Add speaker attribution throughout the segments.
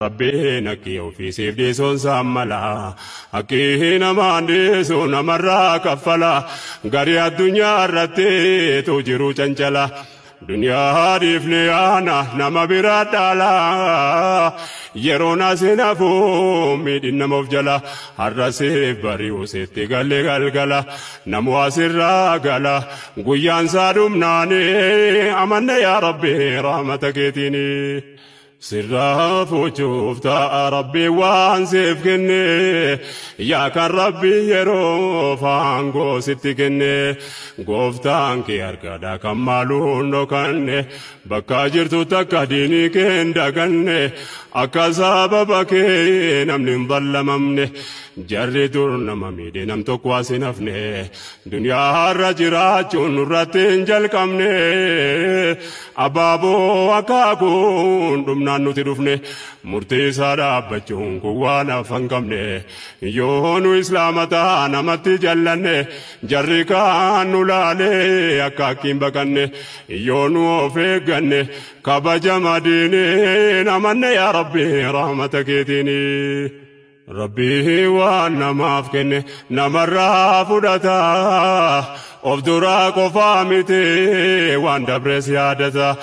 Speaker 1: Rabbiin akki ofiisiif dhiisuun saammala. Akki namaan dhiisu namarraa kaffala. Garii addunyaa irratti tu jiru cancala. Duniyaa dhiifne yaana nama biraa dhaala. Yeroon asin hafu miidhin nama of jala. Har'a siif bari'u sitti galee galgala. Namu asirraa gala. Guyyaan isaa dhumnaani amanne yaa Rabbi rahmata keetiini. Sirraa fuuchuuf ta'a Rabbi waan siif kenne, yaa kan Rabbi yeroo faangoo sitti kenne. Gooftaan kee harkadha kan maaluun dhokanne, bakka jirtu takka diinii kee hin daganne, akka sababa kee namni hin ballamamne. Jarri dur nama miidhe nam tokko as hin hafne, duniyaa har'a jiraachuun nurratti hin jalqabne. Abaaboo akaakuun dhumnaan nuti dhufne, murtii isaa dhaabbachuun kun waan hafa hin qabne. Yoo nu islaama ta'a namatti jallanne, jarri kaan nu laalee akka akkiin baqanne. Yoo nu of eegganne kabajama diiniin amanne yaa Rabbi rahmata keetiini. Rabbii waan namaaf kenne namarraa fudhata. Of duraa qofaa miti waan dabres yaadata.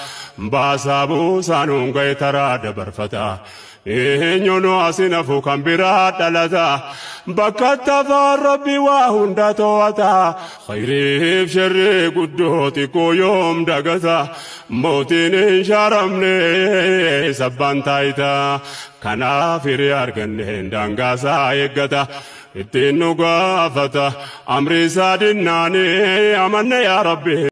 Speaker 1: Baasaa buusaan hunga'e taraa dabarfata. Eenyuun asin hafu kan biraa dhalata. Bakka tafaan Rabbi waa hunda to'ata. Khayriif sharrii guddoo xiqqoo yoom dagata. Mootiin hin shaaramne sabbaan taayita. Kanaaf hiree arganne daangaasaa eeggata. Ittiin nu gaafata amri isaa dinnaani amanne yaa Rabbi.